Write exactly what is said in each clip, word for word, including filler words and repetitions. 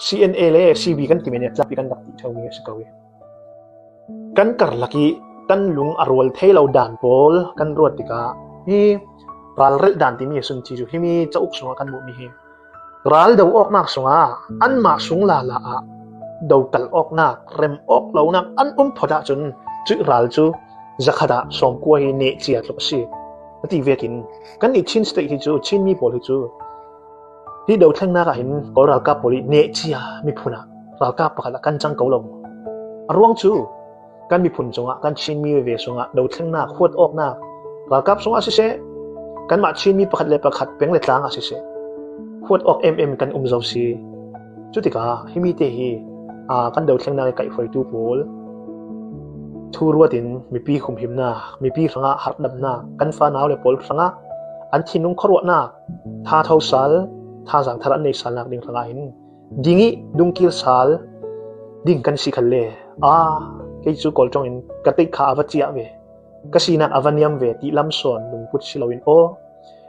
C N A le C B kan ti mai nih, tlangpi kan rak ti theu mi a si ko hi. Kan karlak i kan lung a rual thei lo dan pawl kan ruat tikah hi ralrelh dan timi a sun ti cu himi cauk sungah kan muhmi hi. Ral do awknak sungah anmah sung lala ah do kal awknak, rem awk lonak an um phot ahcun cuih ral cu zakhat ah sawmkua hi nehcia tluk a si. A ti vekin kan i Chin State hi cu, Chinmi pawl hi cu hi dothlengnak ah hin Kawl ralkap pawl i nehcia miphun ah ralkap pakhat ah kan cang ko lo. A ruang cu kan miphun cungah, kan Chinmi veve sungah dothlengnak, huat awknak, ralkap sungah siseh, kanmah Chinmi pakhat le pakhat peng le tlang ah siseh, huat awk em em kan um zo si. Cutikah himi te hi, aa, kan dothlengnak i kaihhruaitu pawl thu ruat in mipi humhimnak, mipi hrangah harhdamnak, kan fanau le pawl hrangah an thinlung khuaruahnak, thatho sal, thazaang thar an nei salnak ding hrangah hin ding i dungkir sal ding kan si khalle, aa, kei cu Kawl ṭong in ka teih kha a va ciah ve, ka sinak a va niam ve ti lam sawn lungput si loin, aw,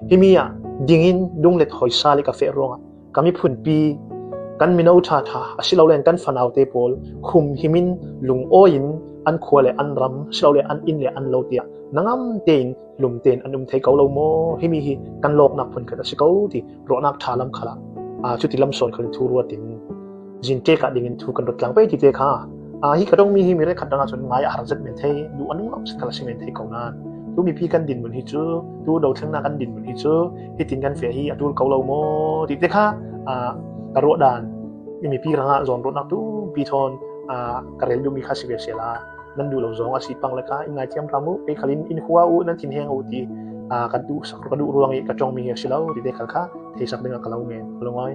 himi ah ding in dunglet hawi sal i ka feh ruangah ka miphunpi, kan mino ṭhaṭha, a si lo len kan fanaute pawl humhim in, lungawi in an khua le an ram, a si lo le an inn le an lo tiah na ngam tein lum tein an um thei ko lo maw? Himi hi kan lawknak phunkhat a si ko ti ruahnak ṭha lam khalah, aa, cuti lam sawn khalin thu ruat in zin tek ah ding in thu kan ruat tlang pei ti te kha, aa, hi ka ṭongmi hi mi rekhat dang ahcun ngai a har zet men thei, duh a nung lo zet khal a si men thei ko nain, tu mipi kan dinmun hi cu, tu dothlengnak kan dinmun hi cu hitin kan feh hi a ṭul ko lo maw ti te kha, aa, ka ruah dan i mipi hrangah zawn ruahnak tumpi thawn, aa, ka rel duhmi kha si ve sehla, nan duh lo zong a si pang le kha in ngaithiam hram uh, kei khalin in hua uh, nan thinheng uh ti, aa, ka duhsak, ka duh ruang i ka ṭongmi hi a si lo ti te khal kha theisak dingah ka lo ngen, ka lo ngawi.